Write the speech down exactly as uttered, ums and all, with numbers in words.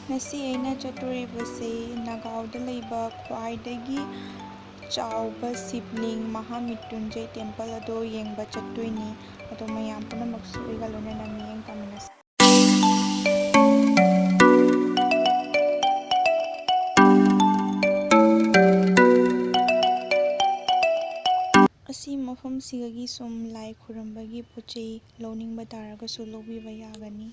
ꯉꯁꯤ ꯑꯩꯅ ꯆꯠꯇꯣꯔꯤꯕꯁꯦ ꯅꯥꯒꯥꯎꯗ ꯂꯩꯕ ꯈ꯭ꯋꯥꯏꯗꯒꯤ ꯆꯥꯎꯕ ꯁꯤꯕꯂꯤꯡ ꯃꯍꯥꯃ꯭ꯔꯤꯇ꯭ꯌꯨꯟꯖꯌ ꯇꯦꯝꯄꯜ ꯑꯗꯣ ꯌꯦꯡꯕ ꯆꯠꯇꯣꯏꯅꯤ꯫ ꯑꯗꯣ ꯃꯌꯥꯝ ꯄꯨꯝꯅꯃꯛꯁꯨ ꯑꯩꯒ ꯂꯣꯏꯅꯅ ꯃꯤꯠꯌꯦꯡ ꯇꯥꯃꯤꯟꯅꯁꯤ꯫ ꯑꯁꯤ ꯃꯐꯝꯁꯤꯗꯒꯤ ꯁꯨꯝ ꯂꯥꯏ ꯈꯨꯔꯨꯝꯕꯒꯤ ꯄꯣꯠ ꯆꯩ ꯂꯧꯅꯤꯡꯕ ꯇꯥꯔꯒꯁꯨ ꯂꯧꯕꯤꯕ ꯌꯥꯒꯅꯤ꯫